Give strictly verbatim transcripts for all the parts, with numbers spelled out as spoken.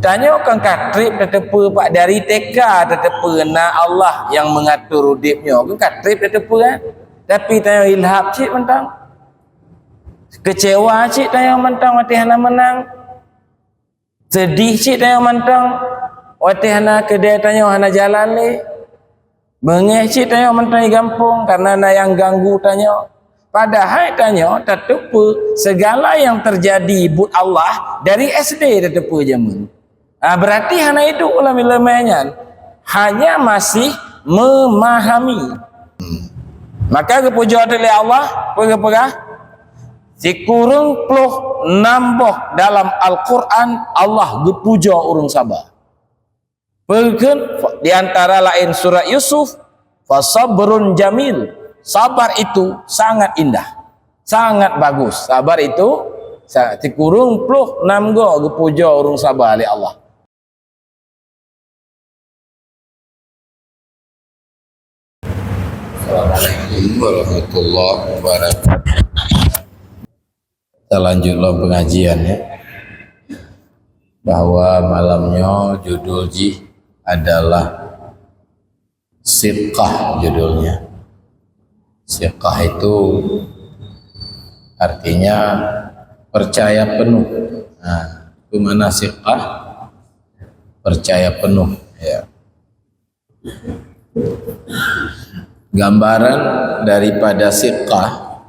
Tanyoe kan ka treb tateupeue, Pak, dari T K tateupeue na Allah nyang meungatur udeb nyoe, kan ka treb tateupeue, kan? Tapi tanyoe ilhab cit mantong. Keucewa cit tanyoe mantong watée hana meunang. Seudeh cit tanyoe mantong watée hana keudée tanyoe hana jalan lé. Beungéh cit tanyoe mantong di gampông kareuna na nyang ganggu tanyoe. Padahai tanyoe tateupeue segala nyang teujadi buet Allah dari S D tateupeue jameun. Ah, berarti hana iduek lam ileumèe nyan. Hanya masih memahami. Maka geupujoe teuk lé Allah, peue geupeugah? Sikureueng ploh nam boh dalam Al-Quran Allah geupujoe ureuëng saba. Peukheun di antara laén surat Yusuf, "Fasabrun jamil." Sabar itu sangat indah, sangat bagus. Sabar itu sa-, sikureueng ploh nam goe geupujoe ureuëng saba lé Allah. Assalamualaikum warahmatullahi wabarakatuh. Kita lanjut lom pengajian, ya. Bahwa malam nyoe judul jih adalah Siqah judulnya. Siqah itu artinya percaya penuh. Nah, itu mana siqah? Percaya penuh, ya. Gambaran daripada siqah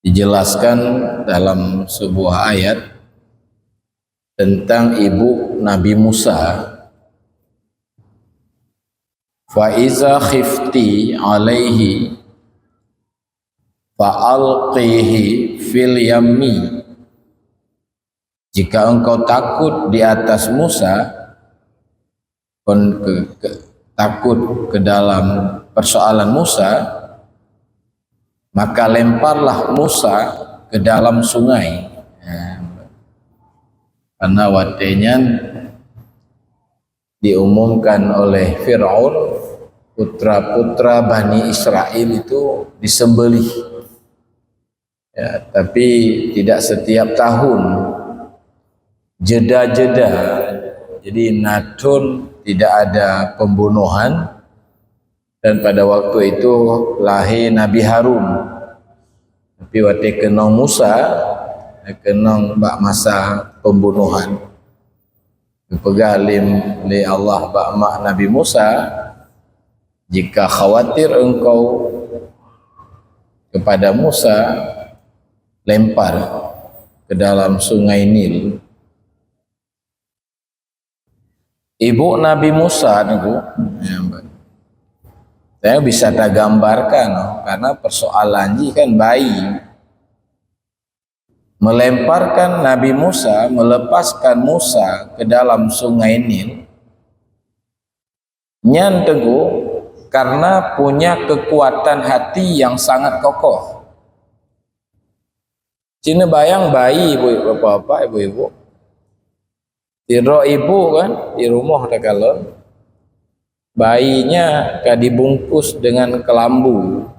dijelaskan dalam sebuah ayat tentang ibu Nabi Musa, "Fa iza khifti alaihi fa alqihi fil yammi." Jika engkau takut di atas Musa, kon ke, ke, takut ke dalam persoalan Musa, maka lemparlah Musa ke dalam sungai. Ya. Karena watée nyan diumumkan oleh Firaun, putra-putra Bani Israel itu disembelih. Ya, tapi tidak setiap tahun, jeda-jeda. Jadi, na thon tidak ada pembunuhan, dan pada waktu itu lahir Nabi Harun. Tapi watée keunong Musa, keunong bak masa pembunuhan. Geupeugah lé, lé Allah bak mak Nabi Musa, "Jika khawatir engkau kepada Musa, lempar ke dalam Sungai Nil." Ibu Nabi Musa, Teungku, ya, saya bisa tagambarkan, oh, karena persoalan jih kan bayi. Melemparkan Nabi Musa, melepaskan Musa ke dalam Sungai Nil, nyan, Teungku, karena punya kekuatan hati yang sangat kokoh. Ci neubayang bayi, ibu, bapak-bapak, ibu-ibu. Sidroe ibu kan, di rumoh takalon, bayinya ka dibungkus dengan kelambu,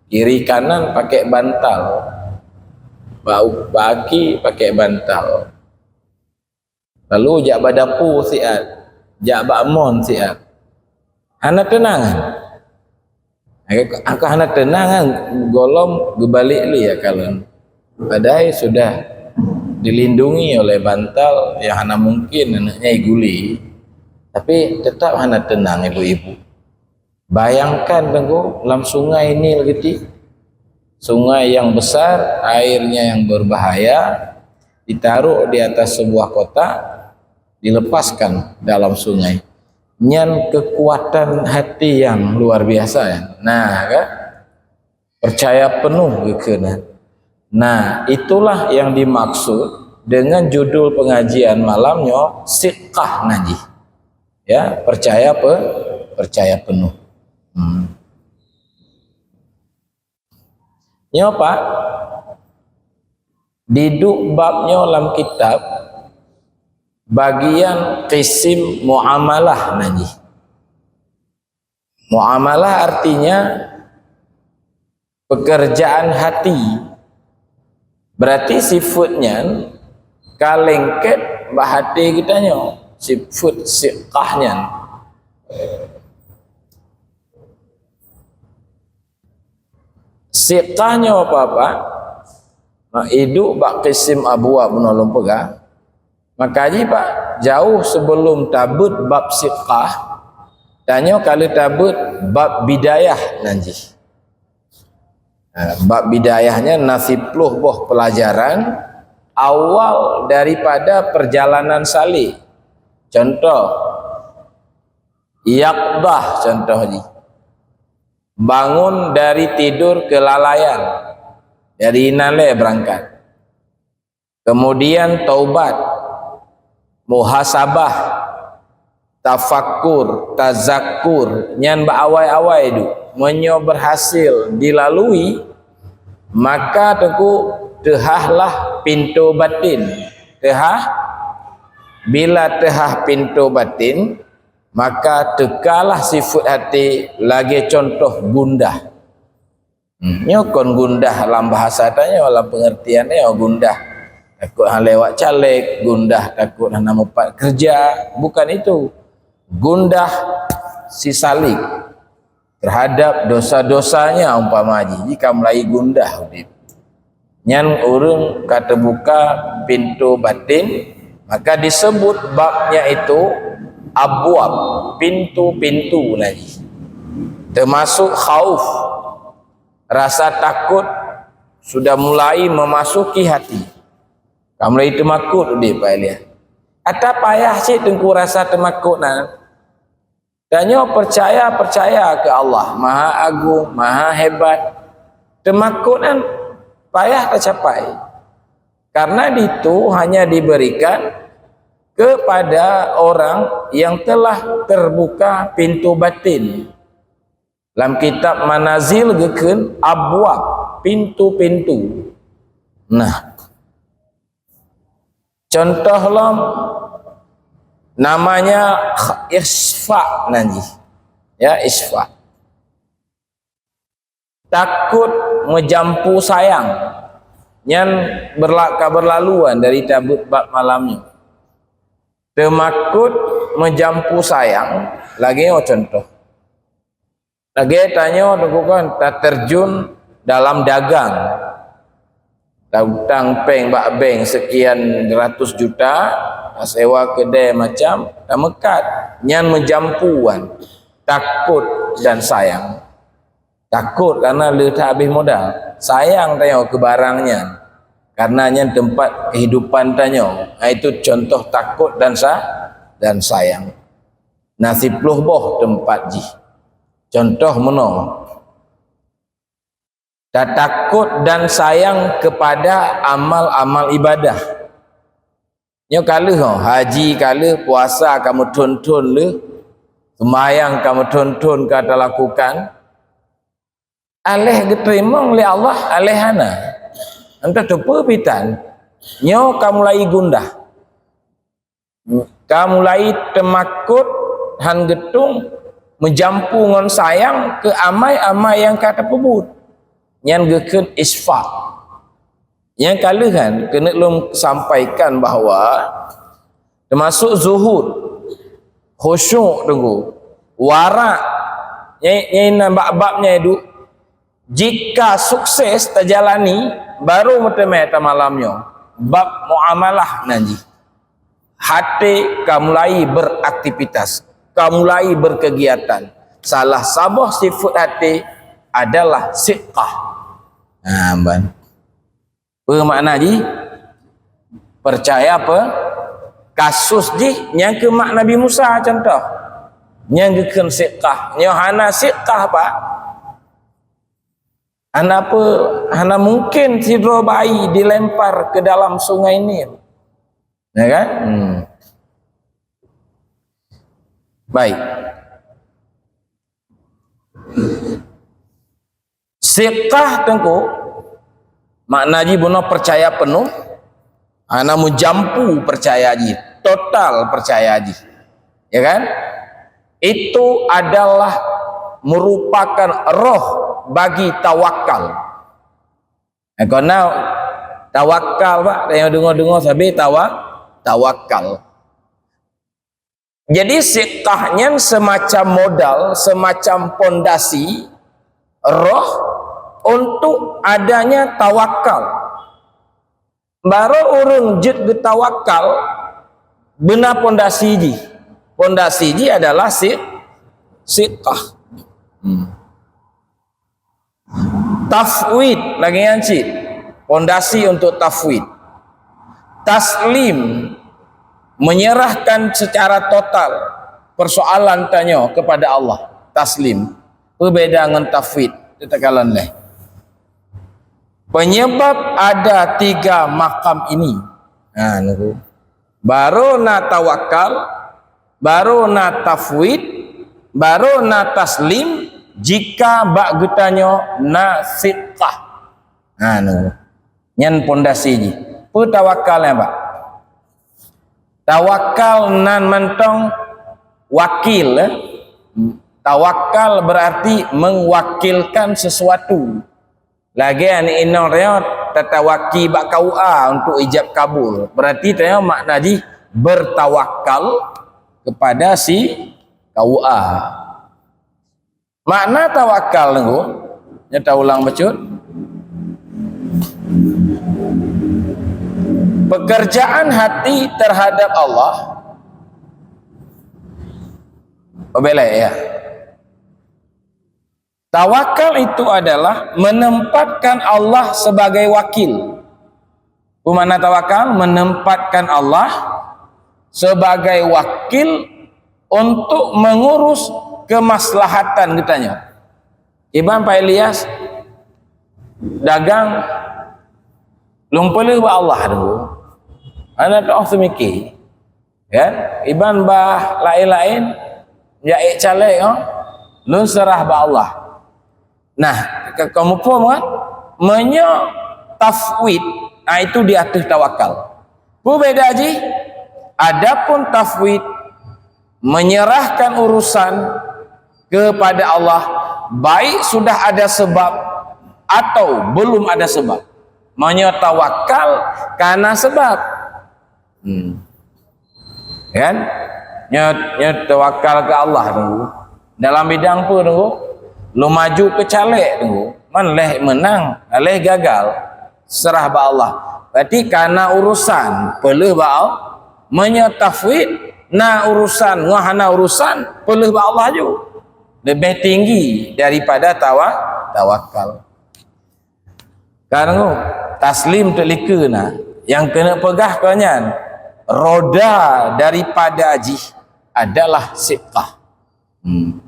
kiri kanan pakai bantal, bak, bak aki pakai bantal. Lalu jak bak dapu siat, jak bak mon siat. Hana teunang. Ka hana teunang, gohlom geubalek lé akalon. Padahai sudah dilindungi oleh bantal yang hana mungkin aneuëk nyan iguli. Tapi tetap hana teunang ibu-ibu. Bayangkan, Teungku, lam Sungai Nil geuti. Sungai yang besar, airnya yang berbahaya, ditaruh di atas sebuah kotak, dilepaskan dalam sungai. Nyan kekuatan hati yang luar biasa, ya. Nah, kan? Percaya penuh geukheun. Nah, itulah yang dimaksud dengan judul pengajian malam nyoe, siqah najih. Ya, percaya pe-, percaya penuh. Hmm. Nyoe, Pak, diduek bab nyoe lam kitab bagian kisim muamalah najih. Muamalah artinya pekerjaan hati. Berarti sifeuet nyan ka lengket bak até geutanyoe sifeuet siqah nyan. Siqah nyoe apa-apa, mak idup bak kisim abwab bunoe lôn peugah. Maka jih, Pak, jauh sebelum tabeuet bab siqah, tanyoe ka lheueh tabeuet bab bidayah nan jih. Ha, bab bidayah nyan na siploh boh pelajaran awal daripada perjalanan salek. Contoh, yaqdah contoh jih. Bangun dari tidur kelalaian. Dari inan lé berangkat. Kemudian taubat, muhasabah, tafakkur, tazakkur, nyan bak awai-awai duek. Meunyoe berhasil dilalui, maka teungku teuhahlah pintoe batin. Teuhah, bila teuhah pintoe batin, maka teukalah sifeuet até lagée contoh gundah. Hmm, nyoe kon gundah lam bahasa tanyoe, lam pengertian nyoe gundah takot hana lewat caleg, gundah takot hana mupat kerja, bukan itu. Gundah sisalik terhadap dosa-dosanya umpama jih, jika mulai gundah udeb. Nyan ureuëng ka teubuka pintoe batin, maka disebut babnya itu abwab, pintu-pintu lagi. Termasuk khauf, rasa takut sudah mulai memasuki hati. Ka mulai teumakot udeb, Pak Elia. Ata payah cit teungku rasa teumakot na. Tanyoe percaya, percaya ke Allah, Maha Agung, Maha Hebat. Teumakot nyan payah teucapai. Karena itu hanya diberikan kepada orang yang telah terbuka pintu batin. Lam kitab Manazil geukheun abwab, pintu-pintu. Nah, contoh lom namanya ikhfa nan jih. Ya, ikhfa. Takot meujampu sayang. Nyan berla-, ka berlaluan dari tabeuet bab malam nyoe. Teumakot meujampu sayang, lagée nyoe contoh. Lagée tanyoe teungku kon taterjun dalam dagang. Tautang péng bak bank sekian ratus juta, tasewa keudée macam, tameukat. Nyan meujampu wan, takot dan sayang. Takot karena le that habéh modal. Sayang tanyoe keu barang nyan. Karena nyan teumpat kehidupan tanyoe. Ha, itu contoh takot dan sa-, dan sayang. Na siploh boh teumpat jih. Contoh meunoe. Tatakot dan sayang kepada amal-amal ibadah. Nyoe ka lheueh, oh, haji ka lheueh, puasa ka meuthon-thon lheueh, seumayang ka meuthon-thon ka talakukan. Aléh geuteurimong lé Allah, aléh hana. Entah teupeu pitan. Nyoe ka mulai gundah. Ka mulai teumakot han geutung meujampu ngon sayang keu amai-amai nyang ka tapeubuet. Nyan geukheun isfaq. Nyang ka lheueh nyan keuneuk lôn sampaikan bahwa teumasuk zuhud, khusyuk teungku, warak, nyai, nyai nan bab-bab nyai duek. Jika sukses tajalani, baru meuteumé tamalam nyoe bab muamalah nan jih. Até ka mulai beraktivitas, ka mulai berkegiatan. Salah saboh sifeuet até adalah siqah. Nah, ban. Peue makna jih? Percaya apa? Kasus jih nyang keu mak Nabi Musa contoh. Nyang geukheun siqah. Nyoe hana siqah, Pak. Hana pe-, hana mungkin sidroe bayi dilempar ke dalam Sungai Nil. Ya kan? Hmm. Baik. Siqah teungku, makna jih bunoe percaya penuh, hana meujampu percaya jih, total percaya jih. Ya kan? Itu adalah merupakan roh bagi tawakal. Karena Tawakal, Pak, tanyoe deungoe-deungoe sabe tawa-, tawakal. Jadi, siqah nyan semacam modal, semacam pondasi roh untuk adanya tawakal. Barô ureuëng jeuet geutawakal, beuna pondasi jih. Pondasi jih adalah si-, siqah. Hmm. Tafwid, lagée nyan cit. Pondasi untuk tafwid. Taslim, menyerahkan secara total persoalan tanyoe kepada Allah. Taslim. Peubeda ngon tafwid, teuka lôn lheueh. Penyebab ada tiga makam ini. Ha, nunggu. Barô na tawakal, barô na tafwid, barô na taslim, jika bak geutanyoe na siqah. Ha, nunggu. Nyan pondasi jih. Peue tawakal nyan, Pak? Tawakal nan mantong wakil, eh? Tawakal berarti mewakilkan sesuatu. Lagée aneuk inong tanyoe tatawaki bak K U A untuk ijab kabul. Berarti tanyoe makna jih bertawakal kepada si K U A. Makna tawakal nunggu, nyoe taulang bacut. Pekerjaan hati terhadap Allah. Oh, belek, ya. Tawakal itu adalah menempatkan Allah sebagai wakil. Peue makna tawakal? Menempatkan Allah sebagai wakil untuk mengurus kemaslahatan geutanyoe. Iban Pak Ilyas dagang, lôn peuleueh bak Allah dulu. Hana teuoh seumike. Kan? Iban bah laén-laén, jak ék caleg, oh, lôn seurah bak Allah. Nah, ka, ka muphom kan? Meunyoe tafwid, ah, itu di ateueh tawakal. Peue beda jih? Adapun tafwid, menyerahkan urusan kepada Allah, baik sudah ada sebab atau belum ada sebab. Meunyoe tawakal, kana sebab. Hmm. Kan? Nyoe, nyoe tawakal keu Allah, tunggu. Dalam bidang peue, tunggu? Lôn maju keu caleg, tunggu. Man lheueh meunang, lheueh gagal, seurah bak Allah. Berarti kana urusan, peuleueh bak Allah. Meunyoe tafwid, na urusan, ngon hana urusan, peuleueh bak Allah ju. Leubeh tinggi daripada tawa-, tawakal. Ka deungoe, taslim teuk likeue na. Nyang keuneuk peugah keu nyan, roda daripada jih adalah siqah. Hmm.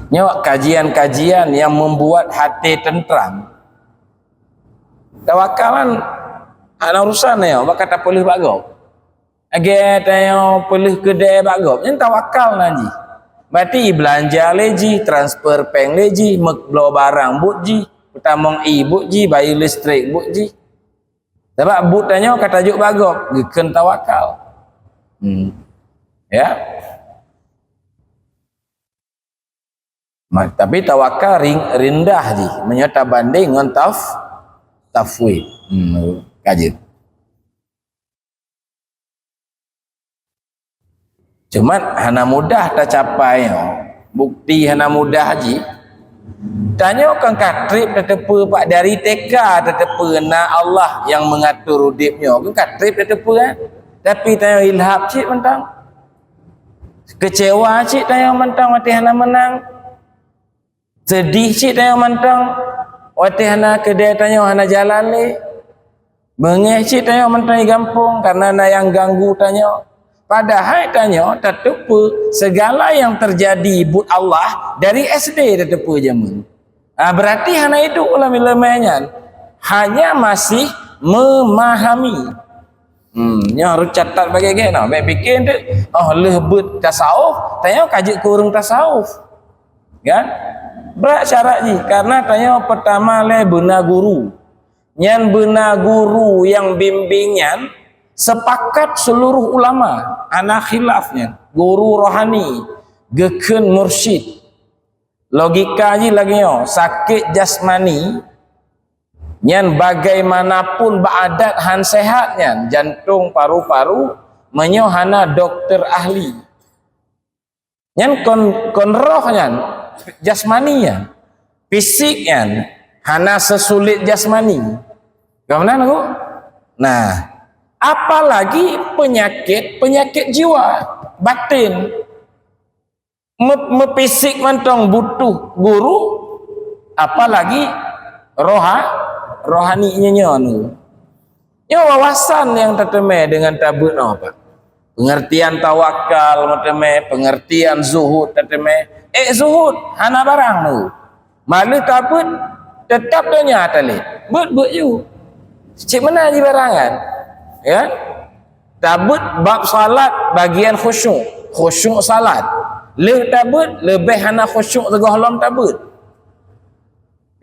Nyoe kajian-kajian yang membuat hati tentram. Tawakal kan hana urusan nyoe, bak ka tapeuleueh bak gob. Lagée tanyoe peuleueh keudè bak gob, nyan tawakal na jih. Berarti belanja lé jih, transfer péng lé jih, meubloe barang buet jih, peutamong ie buet jih, bayeue listrik buet jih. Sabab buet tanyoe ka tajok bak gob, geukheun tawakal. Hmm. Ya. Ma-, tapi tawakal ring-, rindah jih meunyoe tabandeng ngon taf-, tafwid. Hmm, ka jeuet. Cuman hana mudah tacapai nyoe. Bukti hana mudah jih. Tanyoe kan ka treb tateupeue, Pak, dari T K tateupeue na Allah nyang mengatur udeb nyoe. Kan ka treb tateupeue, kan? Tapi tanyoe ilhab cit mantong. Keucewa cit tanyoe mantong watée hana meunang. Seudeh cit tanyoe mantong watée hana keudè tanyoe hana jalan lé. Beungéh cit tanyoe mantong di gampông kareuna na nyang ganggu tanyoe. Padahai tanyoe tateupeue segala nyang teujadi buet Allah dari S D tateupeue jameun. Ah, berarti hana iduek lam ileumèe nyan. Hanya masih memahami. Hmm, nyoe harôh catat bagée-bagée nah. Bèk pike teuk, oh, lheueh beuet tasawuf, tanyoe ka jeuet keu ureuëng tasawuf. Kan? Brat syarat jih, karena tanyoe peutama lé beuna guru. Nyan beuna guru nyang bimbing nyan sepakat seluruh ulama, hana khilaf nyan. Guru rohani, geukheun mursyid. Logika jih lagée nyoe, sakét jasmani Nyan bagaimanapun bak adat han sehat nyan, jantong, paru-paru, meunyoe hana doktor ahli. Nyan kon, kon roh nyan, jasmani nyan. Fisik nyan hana sesulit jasmani. Ka meunan, Teungku? Nah, apalagi penyakit-penyakit jiwa, batin. Me-, meufisik mantong butuh guru, apalagi roha-, rohani nyoe nyoe. Nyoe wawasan nyang tateumé deungon tabeuet nyoe, Pak. Pengertian tawakal meuteumé, pengertian zuhud tateumé. Eh, zuhud, hana barang nyoe. Maleuh tabeuet, teutap donya talét. Beuet-beuet ju. Cit meunan jibarang kan? Ya? Tabeuet bab salat bagian khusyuk. Khusyuk salat. Lheueh tabeuet, leubeh hana khusyuk sigohlom tabeuet.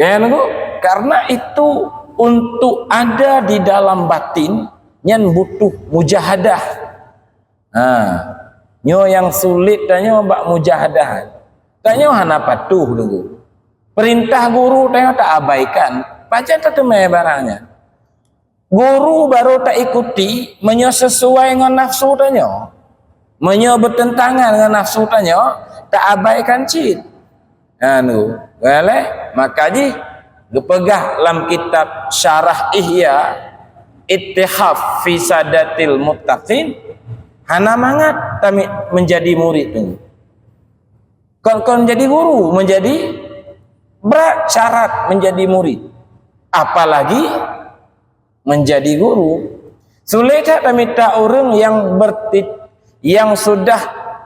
Ya, Teungku? Karena itu untuk ada di dalam batin, nyan butuh mujahadah. Ha. Nyoe nyang sulet tanyoe bak mujahadah. Tanyoe hana patuh, Teungku. Perintah guru tanyoe taabaikan. Pajan tateumé barang nyan? Guru barô taikuti meunyoe sesuai ngon nafsu tanyoe. Meunyoe beuteuntangan ngon nafsu tanyoe, taabaikan cit. Anu, boleh? Maka jih geupeugah lam kitab Syarah Ihya, Ittihaf fi Sadatil Muttaqin, hana mangat tami-, menjadi murid tu. Kon, kon menjadi guru, menjadi brat syarat menjadi murid. Apalagi menjadi guru. Sulet that tamita ureuëng yang bertit-, yang sudah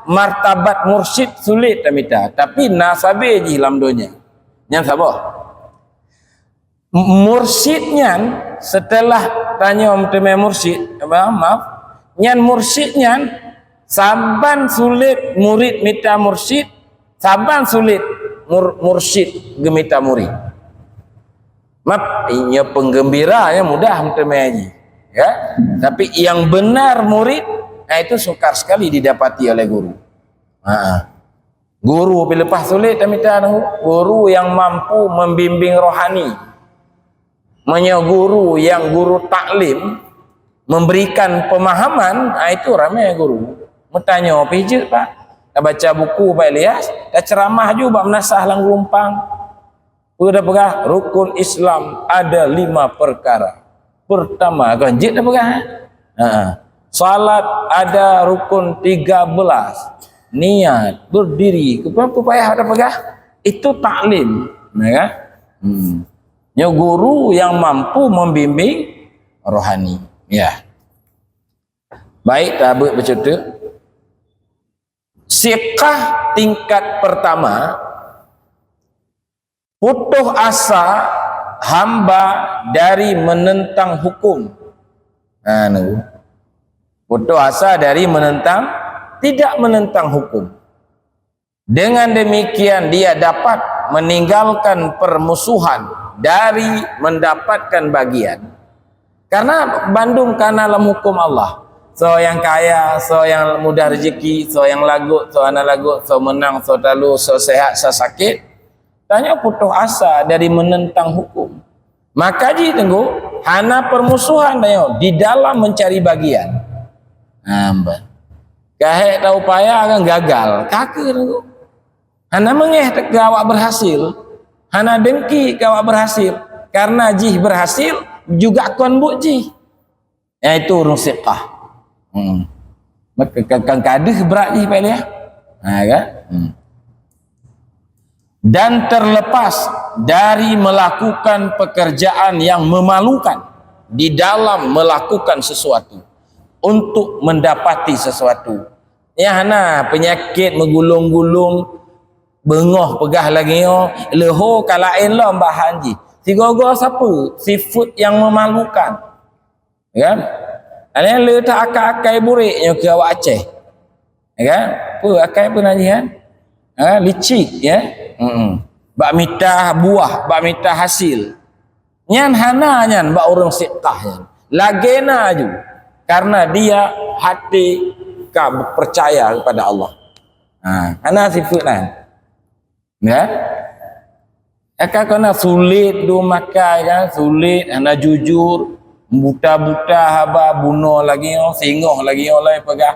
martabat mursyid, sulet tamita. Tapi na sabe jih lam donya. Nyan saboh. M-, mursyid nyan, setelah tanyoe meuteumé mursyid, apa, maaf, nyan mursyid nyan, saban sulet murid mita mursyid, saban sulet mur-, mursyid geumita murid. Map, nyoe penggembira nyang mudah meuteumé jih, ya. Tapi yang benar murid, nah, itu sukar sekali didapati oleh guru. Ha. Guru pih leupah sulet tamita, guru yang mampu membimbing rohani. Meunyoe guru yang guru taklim memberikan pemahaman, ah, itu ramé guru. Meutanyoe pih jeuet, Pak. Tabaca buku Pak Ilyas, taceramah ju bak meunasah lam Geurumpang. Peue tapeugah? Rukun Islam ada lima perkara. Pertama, kan jeuet tapeugah, eh? Ha. Salat ada rukun tiga belas. Niat, berdiri, kemudian peue payah tapeugah? Itu taklim, ya kan? Hmm. Nyoe guru yang mampu membimbing rohani. Ya. Baik, tabeuet beucuteuk. Siqah tingkat pertama, putus asa hamba dari menentang hukum. Ha, nunggu. Putus asa dari menentang, tidak menentang hukum. Dengan demikian, dia dapat meninggalkan permusuhan dari mendapatkan bagian. Karena bandum kana lam hukum Allah. Soe nyang kaya, soe nyang mudah rezeki, soe nyang lagot, soe hana lagot, soe meunang, soe talu, soe sehat, soe sakét. Tanyoe putus asa dari menentang hukum. Maka jih, Teungku, hana permusuhan tanyoe di dalam mencari bagian. Hamba. Ka hék taupaya kan gagal. Ka keuh, Teungku. Hana meungéh keu awak berhasil. Hana dengki keu awak berhasil. Karena jih berhasil, juga kon buet jih. Yaitu ureuëng siqah. Hmm. Maka ka-, ka-, ka deuh brat jih, Pak Ilyas. Ha, kan? Hmm. Dan terlepas dari melakukan pekerjaan yang memalukan di dalam melakukan sesuatu untuk mendapati sesuatu. Nyang hana peunyakét meugulong-gulong, beungoh peugah lagée nyoe, leuho ka laén lom bahan jih. Sigoe-goe sapeue? Sifeuet nyang memalukan. Ya kan? Ada nyang le that akai-akai burék nyoe keu awak Aceh. Ya kan? Peue akai peue nan jih, kan? Ha, licik, ya. Mm-mm. Bak mita buah, bak mita hasil. Nyan hana nyan bak ureuëng siqah nyan. Lagée na ju. Karena dia hati ka percaya kepada Allah. Ha, hana sifeuet nan. Ya. Akan kena sulet dum makai kan, sulet, hana jujur, buta-buta haba, bunoe lagée nyoe, singoh lagée nyoe lagée peugah.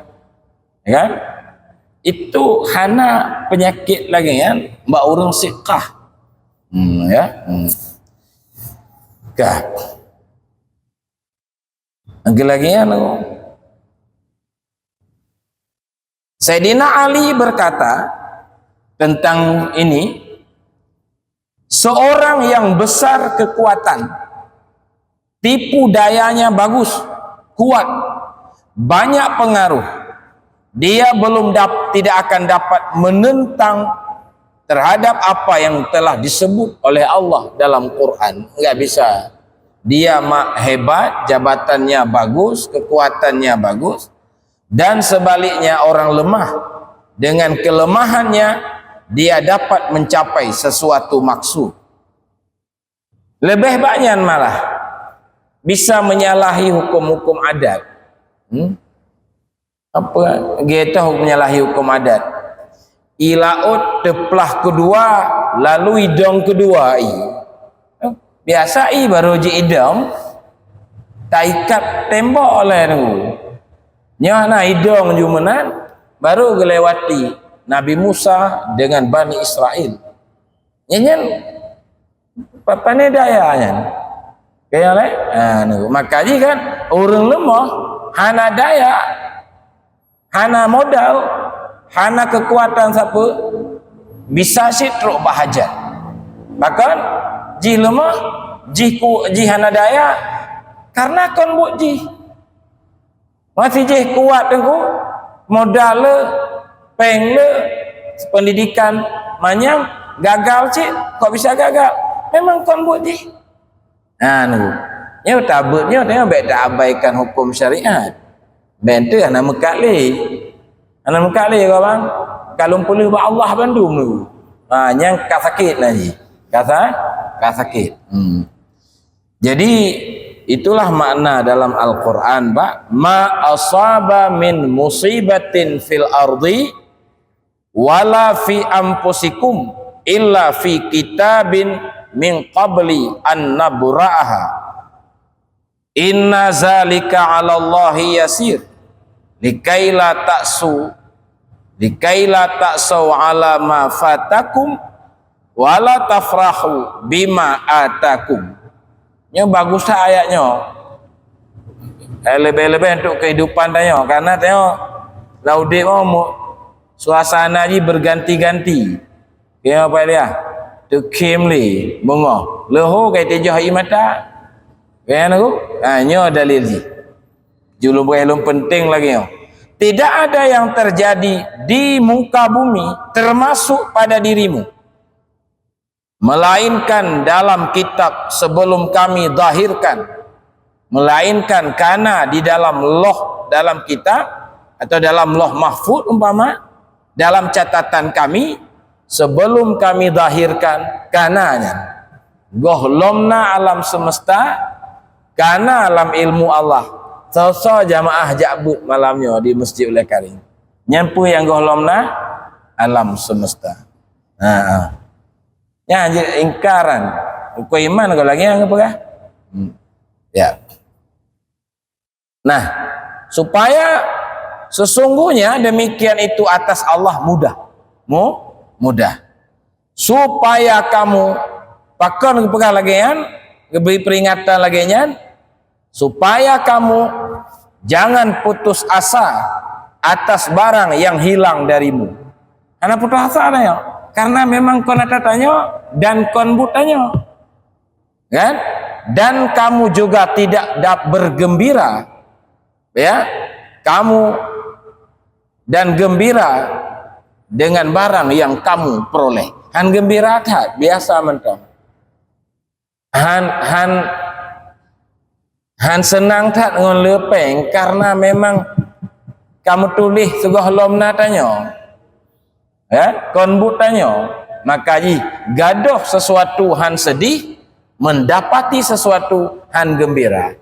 Ya kan? Itu hana penyakit lagée nyan bak ureuëng siqah. Hmm, ya. Hmm. Ka. Lagi-lagi ya, Saidina Ali berkata tentang ini, seorang yang besar kekuatan, tipu dayanya bagus, kuat, banyak pengaruh, dia belum dap-, tidak akan dapat menentang terhadap apa yang telah disebut oleh Allah dalam Quran. Enggak bisa. Dia mak hebat, jabatannya bagus, kekuatannya bagus, dan sebaliknya orang lemah. Dengan kelemahannya, dia dapat mencapai sesuatu maksud. Lebih banyak malah bisa menyalahi hukum-hukum adat. Hmm? Apa? Getoh menyalahi hukum adat. I laôt teuplah keudua, lalu idong keudua i. Biasa i baru ji idong, taikat tembok oleh nunggu. Nyoe na idong ju meunan, baru geulewati Nabi Musa dengan Bani Israel. Nyan, nyan Pa-, pane daya nyan. Kaya lé? Ha, nunggu. Maka ji kan, ureuëng leumoh, hana daya, hana modal, hana kekuatan sapeue, bisa cit trok bahajat. Bahkan, jih leumoh, jih ku-, jih hana daya, karena kon buet jih. Masih jih kuat teungku, modal le, peng le, pendidikan manyang, gagal cit, kok bisa gagal? Memang kon buet jih. Ha, nunggu. Nyoe tabeuet nyoe, tengok bèk taabaikan hukum syariat. Bèk teuh hana meukat lé. Hana meukat lé, kawan. Kalon peuleuh bak Allah bandum nunggu. Ha, nyang ka sakét na jih. Ka sa-, ka sakét. Hmm. Jadi, itulah makna dalam Al-Quran, bak, "Ma asaba min musibatin fil ardi wala fi anfusikum illa fi kitabin min qabli an nabra'aha. Inna zalika 'alallahi yasir. Likaila ta'su, likaila ta'sau 'ala ma fatakum wala tafrahu bima atakum." Nyoe bagus that ayat nyoe. Eh, leubeh-leubeh untuk kehidupan tanyoe. Karena tanyoe lam udép nyoe mu-, suasana jih berganti-ganti. Kaya apa dia? Teukhém lé, beungoh. Leuho kai teujoh ie mata. Kaya nangku? Ha, nyoe dalil jih. Julung beugai lôn penting lagi nyoe. Tidak ada yang terjadi di muka bumi, termasuk pada dirimu, melainkan dalam kitab sebelum Kami zahirkan, melainkan kana di dalam loh, dalam kitab, atau dalam Loh Mahfuz umpama, dalam catatan Kami, sebelum Kami zahirkan, kana nyan. Gohlom na alam semesta, kana lam ilmu Allah. Soe-soe jamaah jak beuet malam nyoe di Masjid Ulèe Karim? Nyan peue nyang gohlom na? Alam semesta. Ha, ha. Nyan jeuet ingkaran. Rukon iman keu lagèe nyang geupeugah. Hmm. Ya. Nah, supaya sesungguhnya demikian itu atas Allah mudah. Mu-, mudah. Supaya kamu, pakon geupeugah lagèe nyan, geubri peringatan lagèe nyan, supaya kamu jangan putus asa atas barang yang hilang darimu. Hana putus asa tanyoe, karena memang kon ata tanyoe dan kon buet tanyoe. Kan? Dan kamu juga tidak dap-, bergembira, ya, kamu dan gembira dengan barang yang kamu peroleh. Han gembira that, biasa mantong. Han, han, han seunang that ngon le pèng, karena memang kamu tuléh sigohlom na tanyoe. Ya, kon buet tanyoe. Maka jih, gadôh sesuatu han sedih, mendapati sesuatu han gembira.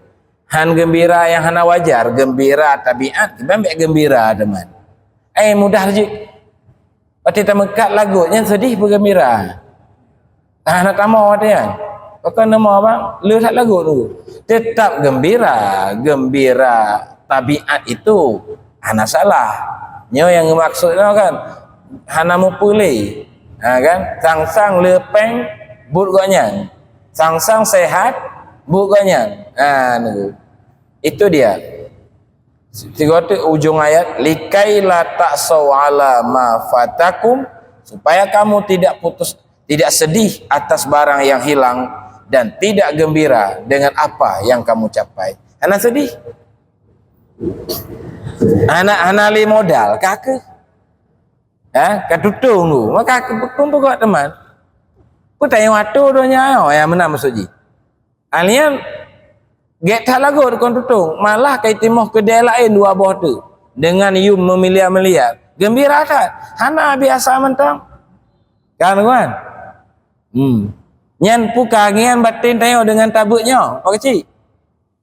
Han gembira nyang hana wajar, gembira tabiat, kiban bèk gembira teuma. Eh, mudah jih. Watèe tameukat lagot nyan sedih peue gembira. Ah, hana tamong watée nyan. Pakon neumo, bang? Le that lagot tu. Tetap gembira. Gembira tabiat itu hana salah. Nyoe nyang geumaksud nyoe kan, hana meupeulé. Ha, kan? Sang-sang le péng buet gobnyan. Sang-sang sehat buet gobnyan. Ha, nunggu. Itu dia. Tiga tu ujung ayat, "Likai la ta'sau ala ma fatakum," supaya kamu tidak putus, tidak sedih atas barang yang hilang dan tidak gembira dengan apa yang kamu capai. Hana sedih. Hana, hana le modal, ka keuh. Ha, ka tutong tu. Maka ka tutong tu kau teman. Ku tanya waktu donya, oh, yang mana maksud ji? Alian gét that lagot kon tutong, malah kai timoh keudè laén dua boh teuk dengan yum meumiliar-miliar. Geumbira that, hana biasa mantong. Kan, kan? Hmm. Nyan peue ka ngian baten tanyoe deungon tabeuet nyoe, Pak Keuchik?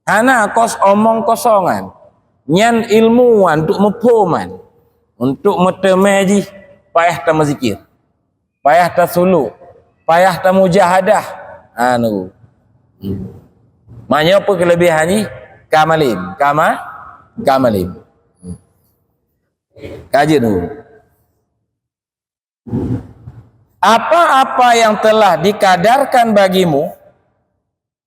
Hana kos omong kosongan. Nyan ilmu wan untuk muphom wan. Untuk meuteumé jih payah tameuzikir. Payah tasuluk, payah tamujahadah. Anu. Hmm. Manyoe peue keulebihan jih? Ka malem, ka ma-, ka malem. Hmm. Ka jeuet tu. Apa-apa yang telah dikadarkan bagimu,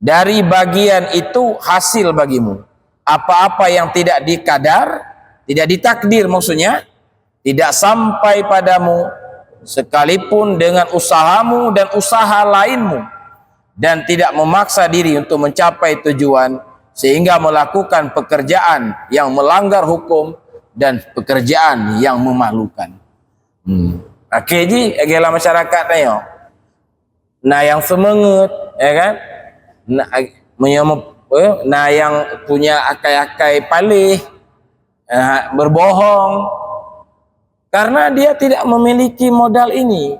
dari bagian itu hasil bagimu. Apa-apa yang tidak dikadar, tidak ditakdir maksudnya, tidak sampai padamu, sekalipun dengan usahamu dan usaha lainmu, dan tidak memaksa diri untuk mencapai tujuan, sehingga melakukan pekerjaan yang melanggar hukum dan pekerjaan yang memalukan. Hmm. Akhé jih, lagèe lam masyarakat tanyoe, na nyang seumeungeut, ya kan? Na, meunyoe me-, eh, na nyang punya akai-akai paléh, eh, berbohong, karena dia tidak memiliki modal ini.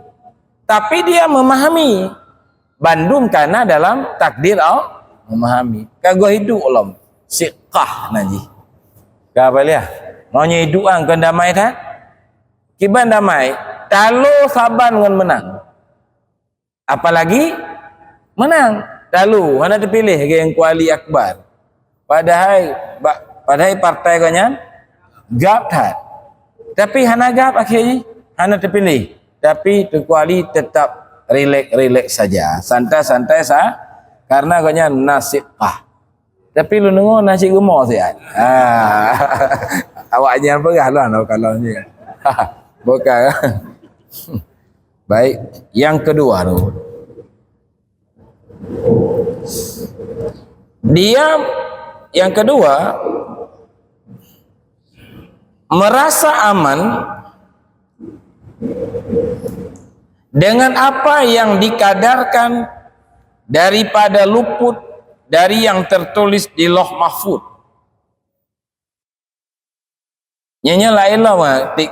Tapi dia memahami, bandum kana dalam takdir Allah, memahami. Ka geuhidup lom, siqah na jih. Ka baliah, meunyoe hidup an kon damai that, kiban damai, talo saban ngon meunang. Apalagi menang. Lalu, hana teupiléh lagèe Teungku Ali Akbar. Padahai, ba-, padahai partai gobnyan gab that. Tapi hana gab akhé jih, hana teupiléh. Tapi Teungku Ali tetap rilek-rilek saja. Santai-santai sa-, karena gobnyan na siqah. Tapi lôn deungoe na cit rumoh siat. Ha. Awak nyan peugah lôn, oh, kalau ni. Bukan. Baik, yang kedua tu. Dia yang kedua merasa aman dengan apa yang dikadarkan daripada luput dari yang tertulis di Lauh Mahfuz. Nyan, nyan laén lom, ah, di,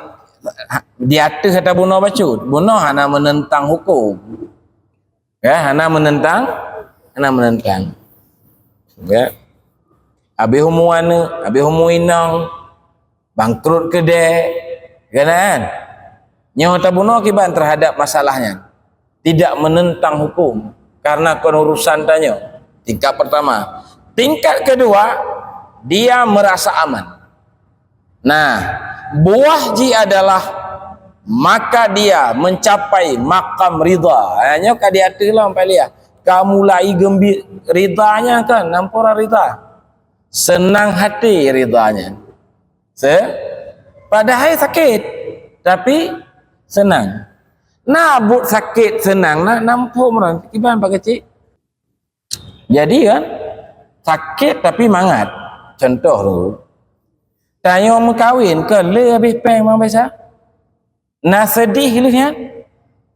di ateueh ata bunoe bacut. Bunoe hana menentang hukum. Ya, hana menentang, hana menentang. Ya. Habéh umu aneuk, habéh umu inong, bangkrut keudè, kan? Nyoe tabunoe kiban terhadap masalah nyan. Tidak menentang hukum, karena kon urusan tanyoe. Tingkat pertama. Tingkat kedua, dia merasa aman. Nah, buah ji adalah maka dia mencapai makam ridha. Ha, nyoe ka di ateueh lom paliah. Ka mulai geumbira ridhanya kan, nampora ridha. Senang hati ridhanya. Se-, padahai sakit, tapi senang. Na buet sakét seunang, na, na muphom ron, kiban Pak Keuchik. Jadi kan, sakét tapi mangat. Contoh tu, tanyoe meukawen, ka lé habéh péng bang biasa. Na seudeh lheueh nyan?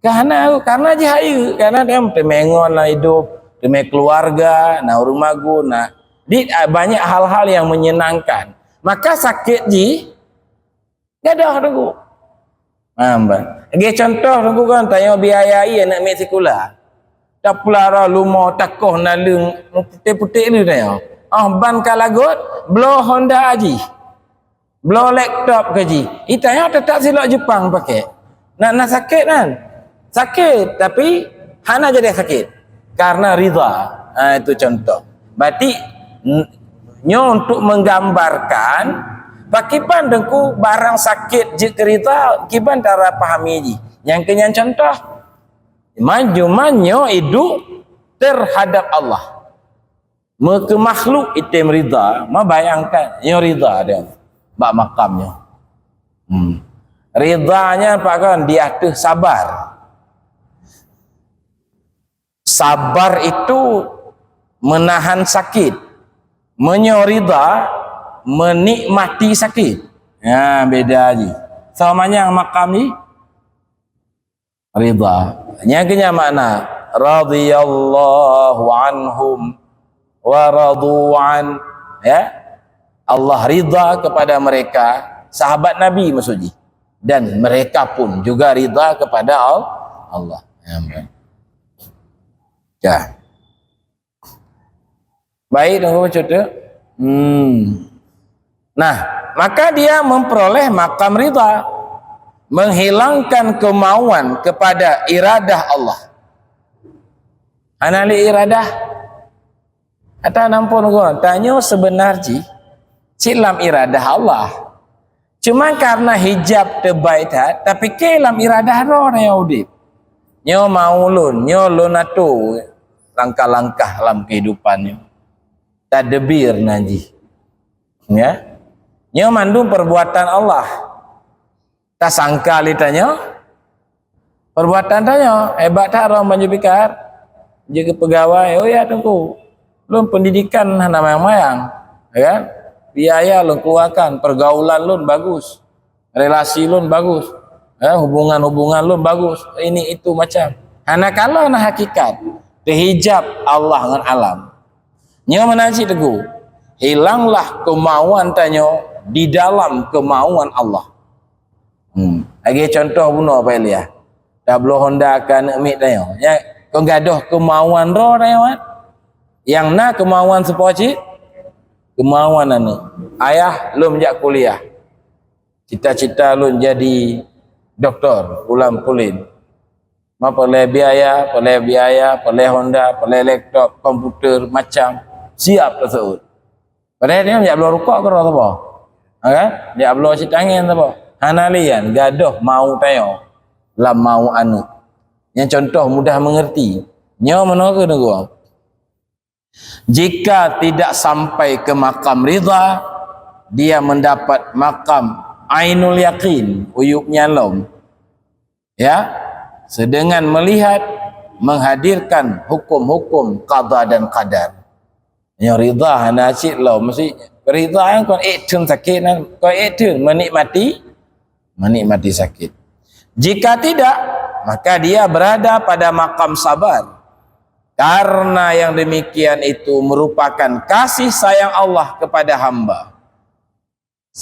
Ka hana, karena jih hayeue, karena dia teumé ngon lam idop, teumé keuluwarga, na ureuëng magun, na. Di, banyak hal-hal yang menyenangkan. Maka sakét jih, gadoh Teungku. Ha, ban. Lagèe contoh Teungku kan, tanyoe biayai aneuk miet sikula. Tapeulara lumoe, takoh naleueng, putéh-putéh lé tanyoe. Ah, ban ka lagot, bloe Honda jih. Bloe laptop keu jih. Di tanyoe teutap silop Jepang pakè. Na, na sakét kan? Sakét, tapi Hana jadi sakit karena ridha. Ha, itu contoh. Berarti n-, nyoe untuk menggambarkan pakiban Teungku barang sakit jeuet keu ridha, kiban cara pahami jih. Nyang keu nyan contoh. Man, cuma nyoe idup terhadap Allah. Meukeu makhluk item ridha, ma bayangkan nyoe ridha dia bak makam nyoe. Hmm. Ridha nyan pakon di ateueh sabar. Sabar itu menahan sakit. Meunyoe ridha, menikmati sakit. Ha, beda jih. Soe manyang makam jih? Ridha. Nyang keu nyan makna, radhiyallahu anhum wa radu an. Ya. Allah ridha kepada mereka, sahabat Nabi maksud jih. Dan mereka pun juga ridha kepada Al-, Allah. Amin. Ya. Baik, Teungku, baca tu. Hmm. Nah, maka dia memperoleh makam ridha, menghilangkan kemauan kepada iradah Allah. Hana lé iradah. Ata nampon gong, tanyoe seubeuna jih cit lam iradah Allah. Cuma karena hijab teubai that, tapike lam iradah droe nyang udeb. Nyoe mau lôn, nyoe lôn atur langkah-langkah lam kehidupan nyoe. Tadbir nan jih. Ya. Nyoe mandum perbuatan Allah. Tasangka lé tanyoe, perbuatan tanyoe, hebat that droe ban jeuet pikat, jeuet keu peugawai, "Oh ya, Teungku, lôn pendidikan hana mayang-mayang," ya kan? Biaya lôn keluarkan, pergaulan lôn bagus, relasi lôn bagus, ya, hubungan-hubungan lôn bagus, ini itu macam. Hana kalon hakikat, teuhijab Allah ngon alam. Nyoe meunan cit Teungku, hilanglah kemauan tanyoe di dalam kemauan Allah. Hmm. Lagèe contoh bunoe Pak Ilyas. Tabloe Honda keu aneuk miet tanyoe. Nyan kon gadôh keumauan droe tanyoe kan? Nyang na keumauan sapeue cit? Keumauan aneuk. "Ayah, lôn jak kuliah. Cita-cita lôn jadi doktor, pulan pulin." Ma peureulèe biaya, peureulèe biaya, peureulèe Honda, peureulèe laptop, komputer, macam. Siap teuseuôt. Padahai nyan jak bloe rukok keudroe saboh. Ha kan? Jak bloe cit angèn saboh. Hana lé nyan, gadôh mau tanyoe lam mau aneuk. Nyan contoh mudah mengerti. Nyoe meunoe keuh neugueng. Jika tidak sampai ke makam ridha, dia mendapat makam ainul yakin, uyup nyan lom. Ya, sedengan melihat, menghadirkan hukum-hukum qada dan qadar. Nyoe ridha hana cit lom, mesti ridha nyan kon ék theun sakét nyan, kon ék theun menikmati, menikmati sakét. Jika tidak, maka dia berada pada makam sabar. Karena yang demikian itu merupakan kasih sayang Allah kepada hamba.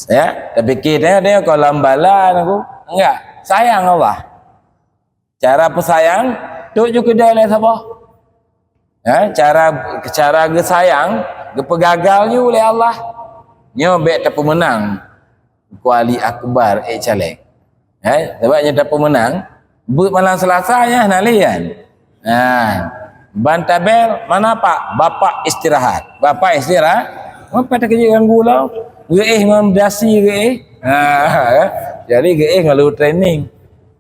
Ya, tapike tanyoe, tanyoe kon lam bala Teungku. Enggak, sayang Allah. Cara peusayang, trok ju keudai lé saboh. Ya, cara, cara geusayang, geupeugagal ju lé Allah. Nyoe bèk tapeumeunang Teungku Ali Akbar ék caleg. Eh, sabab nyoe tapeumeunang, beuet malam Selasa nyan hana lé nyan. Ha, ban tabel, "Mana Pak?" "Bapak istirahat." Bapak istirahat? Mengapa takajak ganggu lom? Geuéh ngon dasi geuéh. Ha, jadi geuéh ngon lheueh training.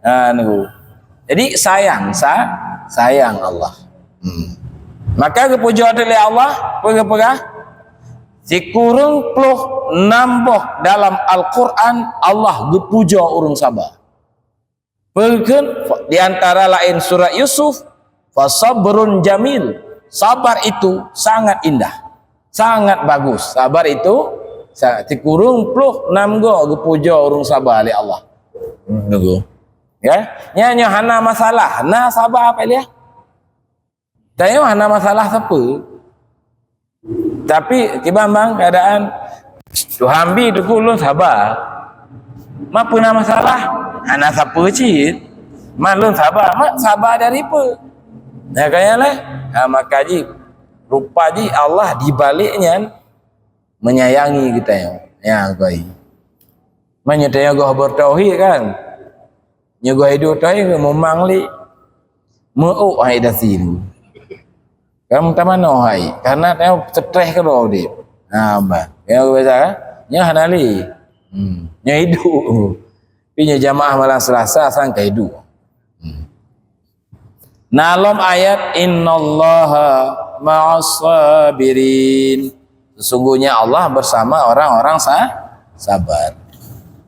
Ha, nunggu. Jadi sayang, sa-, sayang Allah. Hmm. Maka geupujoe lé Allah, peugah-peugah, sikureueng ploh nam boh dalam Al-Quran Allah geupujoe ureuëng sabar. Peukheun di antara laén surat Yusuf, "Fasabrun jamil." Sabar itu sangat indah, sangat bagus. Sabar itu sa-, sikureueng ploh nam goe geupujoe ureuëng sabar lé Allah. Hmm, nunggu. Ya, nyan nyoe hana masalah. Na sabar apa dia? Tanyoe hana masalah sapeue. Tapi kiban bang keadaan Tuhan bi Teungku lôn saba. Ma peue na masalah? Hana sapeue cit. Ma lôn saba, ma saba dari peue? Nah, kaya lah. Ha, maka jih, rupa jih Allah di balik nyan menyayangi kita. Ya, koi. Meunyoe tanyoe goh bertauhid kan? Nyoe goh hidup teuh memang li. Meu'ok hai dasi tu. Kan tamanoe hai. Karena tengok stres keudroe udép. Ha, bah. Yang biasa kan? Nyoe hana lé. Hmm. Nyoe hidup. Tapi nyoe jamaah malam Selasa sang ka hidup. Hmm. Na lom ayat, "Innallaha ma'as sabirin." Sesungguhnya Allah bersama orang-orang sa-, sabar.